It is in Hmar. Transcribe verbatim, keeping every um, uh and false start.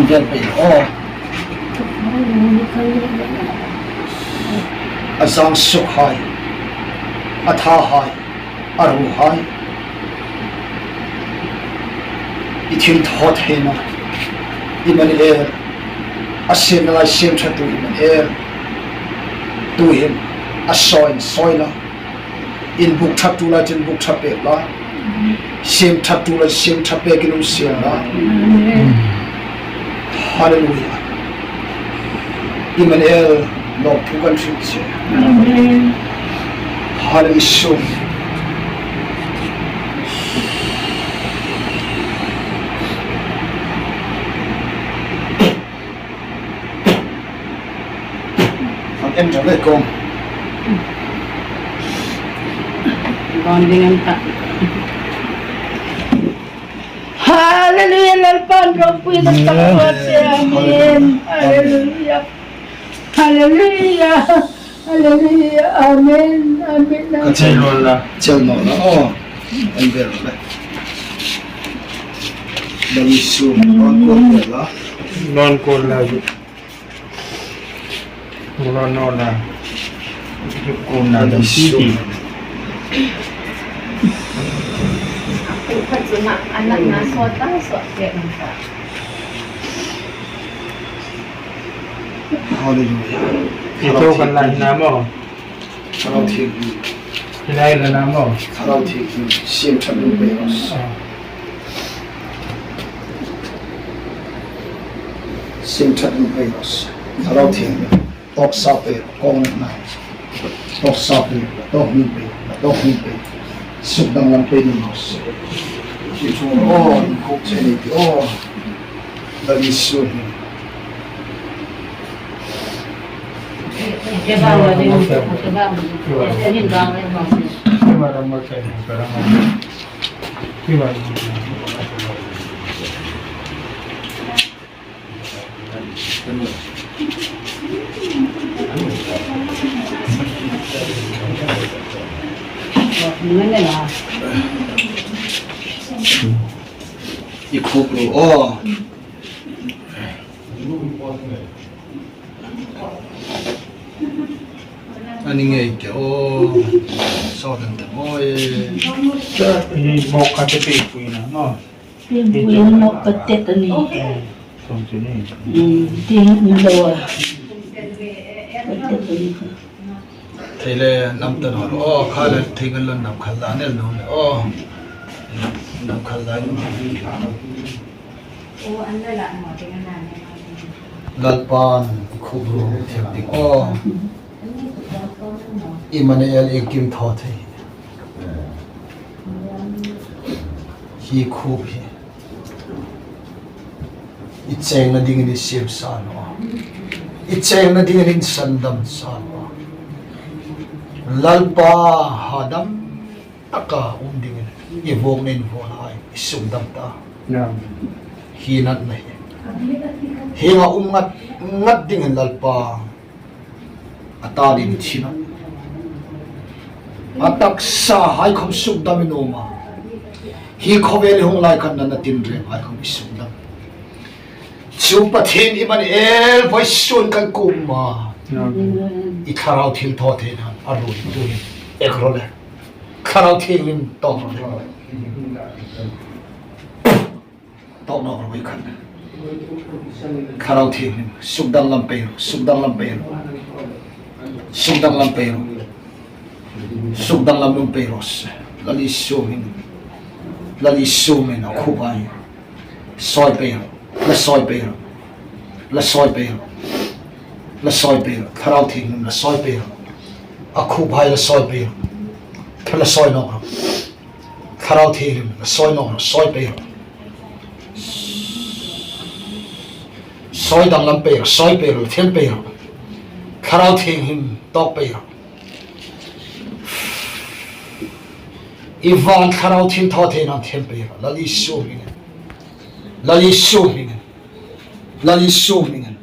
Jan pei aw. A zangsuk hai, a tha hai, a ru hai, i thil thaw theina Immanuel, a siemna lai siemṭhatu Immanuel, tuhin a sawi, sawi la. Inbuk ṭhatu lai chu inbuk ṭha pek la. Siemṭhatu lai siemṭha pekin um sien la. Amen. Hallelujah. Immanuel, lawmthu kan hril che. Amen. Hallelujah. An en ṭan le kong. Bonding an ta. Hallelujah, Lalpan ropuina tak. Amen. Amen. Hallelujah. Hallelujah. Hallelujah. Amen. Amen. Ka chei naw la. Chei naw la. Oh. An ber le. Bang su. Bang ko la. Bang ko la. Mula nona. Kuna da siti. Hallelujah. Ito kan lai na mo. Thlarau Thienghlim. Hilai la na mo. Thlarau Thienghlim. Siemṭhat nun pei ros. Ah. Siemṭhat nun pei ros. Thlarau Thienghlim. Tawksa pei ro, kawng na. Tawksa pei ro, tawk nun pei ro, tawk nun pei ro. Sukdam lam pei nun ros. Ki chu o, in khuk che ni ti o. Lal Isu hi. I khuk ro o. Ani ngei ke o. Saw dan te mo e. Hi mo ka te pe pui na no. Tin puin mawk ka tet a ni. Song chu ni. Mm, tin in lo a. Ka tet a ni kha. Thei le nam ta naw. O, kha le thei kan lo nam khal la nel naw le. O. Nam khal la. Lalpan khuk ro thiem ding. O. Immanuel, iengkim thaw thei. Hi khuk hi i chengna dingin i siem sa naw. I chengna dingin i sandam sa naw. Lalpa, hadam taka um dingin i vuok nen vuok hai i sukdam ta. Hi natna hi. Hienga um ngat, ngat dingin Lalpa. A ta ding thina. A taksa hai khom sukdam i nuom a. Hi khawvel i hung lai khan nana tinreng hai khom i sukdam. Chu Pathien Immanuel vawisun kan kuoma. I Thlarau Thilthawtheina a ruoitu hin. Ek ro le. Thlarau Thienghlim tawk ro le. Tawk nawk ro i khan. Thlarau Thienghlim, sukdam lam pei ro, sukdam lam pei ro. Sukdam lam pei ro. Sukdam lam nun pei ro se. Lal Isu hmingin. Lal Isu hmingin a khup hai. Sawi pei ro. La sawi pei ro. La sawi pei ro. La sawi pei ro. Thlarau Thienghlim la sawi pei ro. A khup hai la sawi pei ro. La sawi nawk ro. Thlarau Thienghlim, la sawi nawk ro, sawi pei ro. Sawi danglam pei ro, sawi pei ro, thiem pei ro. Thlarau Thienghlim, tawk pei ro. I van Thlarau Thilthawtheina thiem pei ro. Lal Isu hmingin. Lal Isu hmingin. Lal Isu hmingin.